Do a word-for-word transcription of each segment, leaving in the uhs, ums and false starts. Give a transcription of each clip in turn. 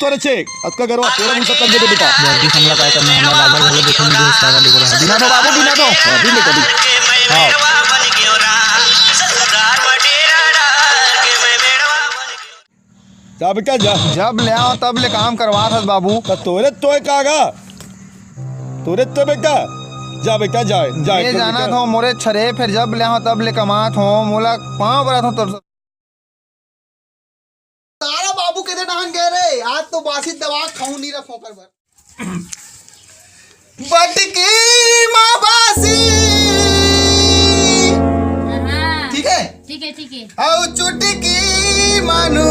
तोरे छे, अतका गरवा तोरे मुंह से कब दे बेटा। जल्दी हमला काय करना, हमला बाबा घलो देखो, मुझे सारा देखो रहा। बिना दो बाबू, बिना दो। हाँ, बिना दो। हाँ। जा बेटा, जा। जब ले आओ, तब ले काम करवात हस बाबू। त तोरे तोय का गा? तोरे तो बेटा, जा बेटा, जा, जा, ये जा जाना बेटा। थो मोरे छरे, फिर जब ले आओ, तब ले कमात हो, मोला पाँव बरत हो तोर। तारा बाबू के दे डाहन गए रे, आज तो बासी दवा खाऊं नहीं रखो कर बर। बटकी माँ बासी। हाँ। ठीक है? ठीक है, ठीक है। औ चुटकी मानू।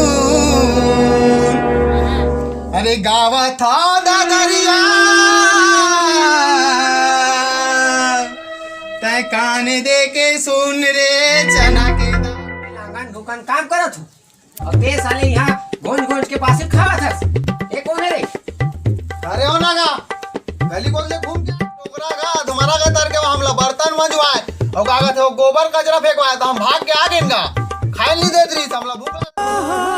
हाँ। अरे गावा था दादरिया। तै कान दे के सुन रे चना के दाल। लांगन भूखन काम करत हूँ। अब ते साले यहाँ गोंज गोंज के पासे खावत हस। ये कौन है रे? अरे हो ना गा, गली गोल से घूम के टोकरा गा, तुम्हारा का तर के हमला बर्तन मंजवाए, और का कहते हो, गोबर कचरा फेंकवाए, तो हम भाग के आ गए गा, खाए नहीं देत रही, हमला भूख लगा।